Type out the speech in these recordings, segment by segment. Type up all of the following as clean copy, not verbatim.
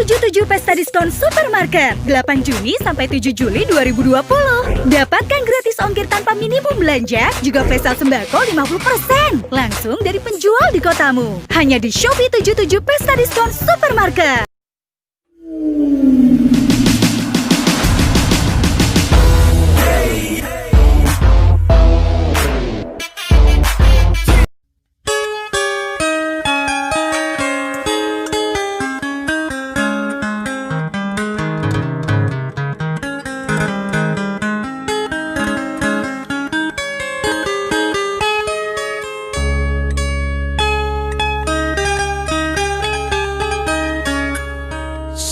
77 Pesta Diskon Supermarket 8 Juni sampai 7 Juli 2020. Dapatkan gratis ongkir tanpa minimum belanja, juga flash sale sembako 50%. Langsung dari penjual di kotamu. Hanya di Shopee 77 Pesta Diskon Supermarket.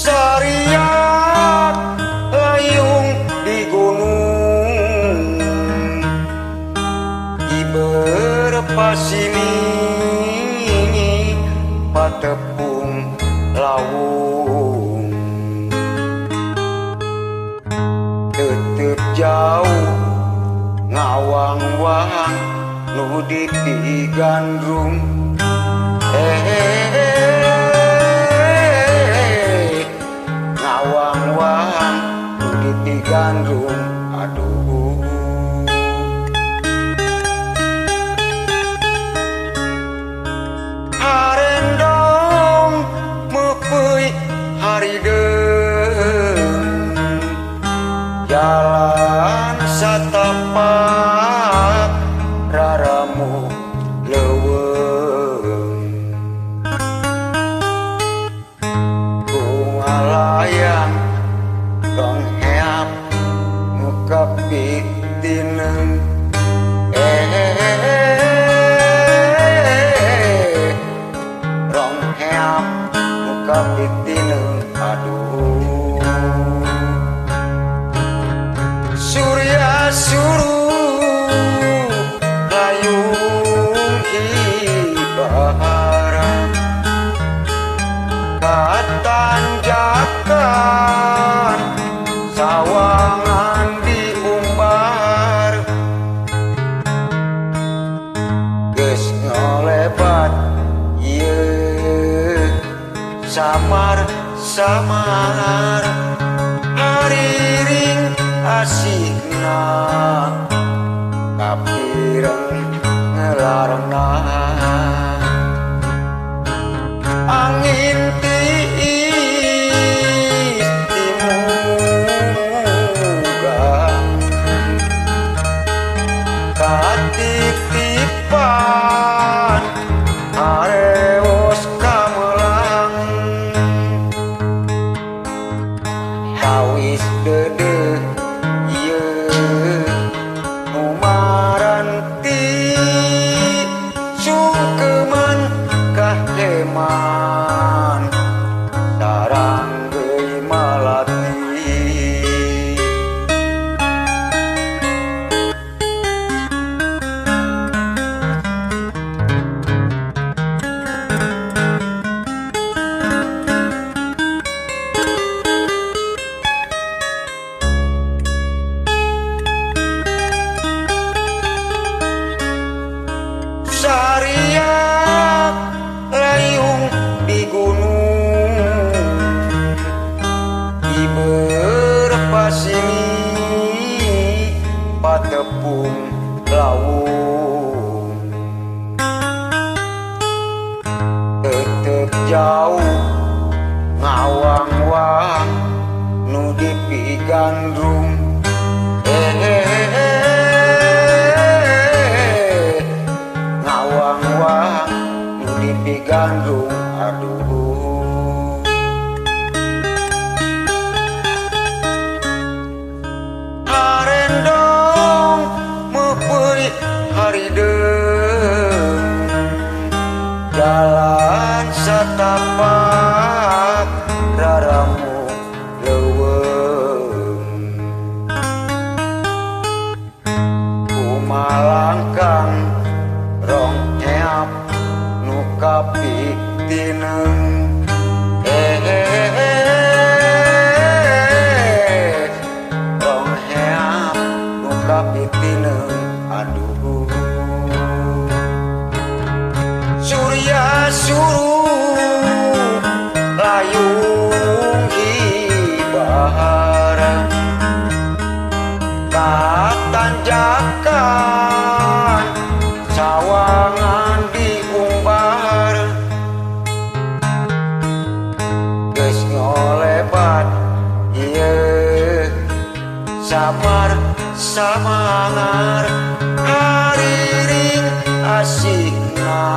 Sariak layung di gunung, Iberpasini patepung lawung. Tetep jauh ngawang-wang nu dipigandrung. Ngawang-wang nu dipigandrung, aduh. Harendong meupeui harideung, jalan satapak raramu leuweung. Kumalayang tong heap nu kapitineung. Rong heap nu kapitineung, aduh. Surya suruh layung ibarat katanjakan sawangan diumbar. Geus ngolebat ieu samar-samar, hariring asikna kapireng ngelarangna. Angin tiis timuga katitipan areos kamelang. Kawis deudeuh ieu nu maranti, sungkeman kaheman sarang deui malati. Sariak layung di gunung, Iberpasini patepung lawung. Tetep jauh ngawang-wang nu dipigandrung. Ngawang-wang nu dipigandrung, aduh. Harendong meupeui harideung, jalan satapak raramu leuweung. Samar samangar hariring asihna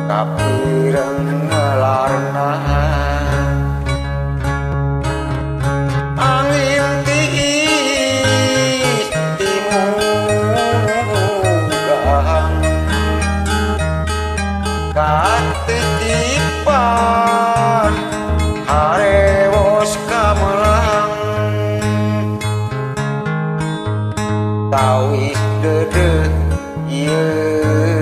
kapireng ngelarna angin tiis timugang katitipan harewos kamelang tawis deudeuh ieu.